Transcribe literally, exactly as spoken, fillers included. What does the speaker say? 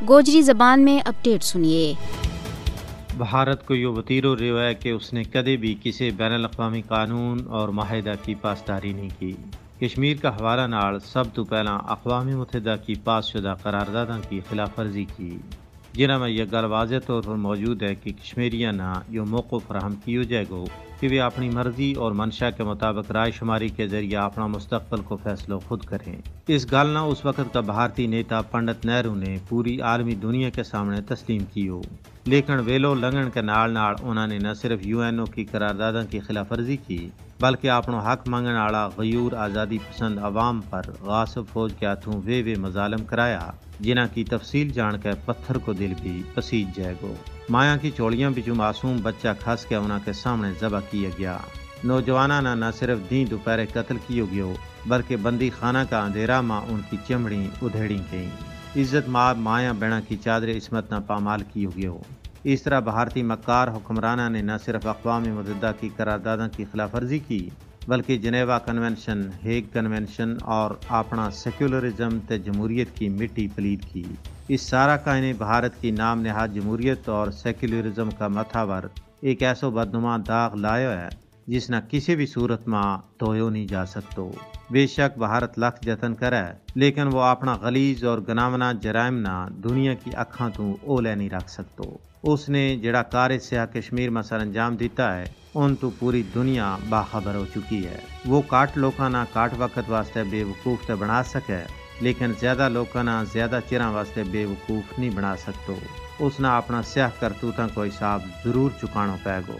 گوجری زبان میں اپڈیٹ سنیے۔ بھارت کو یوہ وطیرو رہیو ہے کہ اس نے کدے بھی کسے بین الاقوامی قانون اور معاہدہ کی پاسداری نہیں کی۔ کشمیر کا حوالہ نال سب تو پہلاں اقوام متحدہ کی پاس شدہ قرارداداں کی خلاف ورزی کی، جنہاں میں یہ گل واضح طور پر موجود ہے کہ کشمیریاں نا یوہ موقع فراہم کیو جائے گو کہ ویہ اپنی مرضی اور منشا کے مطابق رائے شماری کے ذریعہ اپنا مستقبل کو فیصلو خود کریں۔ اس گل نا اس وقت کا بھارتی نیتا پنڈت نہرو نے پوری عالمی دنیا کے سامنے تسلیم کیو، لیکن ویلو لنگن کے نال نال انہاں نے نہ صرف یو این او کی قرارداداں کی خلاف ورزی کی، بلکہ اپنو حق منگن آڑا غیور آزادی پسند عوام پر غاصب فوج کے ہتھوں ویہ ویہ مظالم کرایا، جنہاں کی تفصیل جان کے پتھر کو دل بھی پسیج جائے گو۔ مایاں کی چوڑیاں بچوں معصوم بچہ کھس کے انہاں کے سامنے ذبح کیا گیا۔ نوجواناں نا نہ صرف دین دوپہرے قتل کیو گیو، بلکہ بندی خانہ کا اندھیرا ما ان کی چمڑی ادھیڑی گئی۔ عزت ماں مایاں بہناں کی چادر عصمت نا پامال کیو گیو۔ اس طرح بھارتی مکار حکمراناں نے نہ صرف اقوام متحدہ کی قرارداداں کی خلاف ورزی کی، بلکہ جنیوا کنونشن، ہیگ کنونشن اور اپنا سیکولرزم تے جمہوریت کی مٹی پلید کی۔ اس سارا کائنے بھارت کی نام نہاد جمہوریت اور سیکولرزم کا متھا ور ایک ایسو بدنما داغ لایو ہے، جس نا کسے بھی صورت ما دھویو نہیں جا سکتو۔ بے شک بھارت لکھ جتن کرے، لیکن وہ اپنا غلیظ اور گناونا جرائم نا دنیا کی اکھاں تو اولے نہیں رکھ سکتو۔ اس نے جڑا کار سیاہ کشمیر ما سر انجام دیتا ہے، ان تو پوری دنیا باخبر ہو چکی ہے۔ وہ کٹ لوکاں نا کٹ وقت واسطے بے وقوف تے بنا سکے، لیکن زیادہ لوکاں نا زیادہ چراں واسطے بے وقوف نہیں بنا سکتو۔ اس نا اپنا سیاہ کرتوتاں کو حساب ضرور چکانو پے گو۔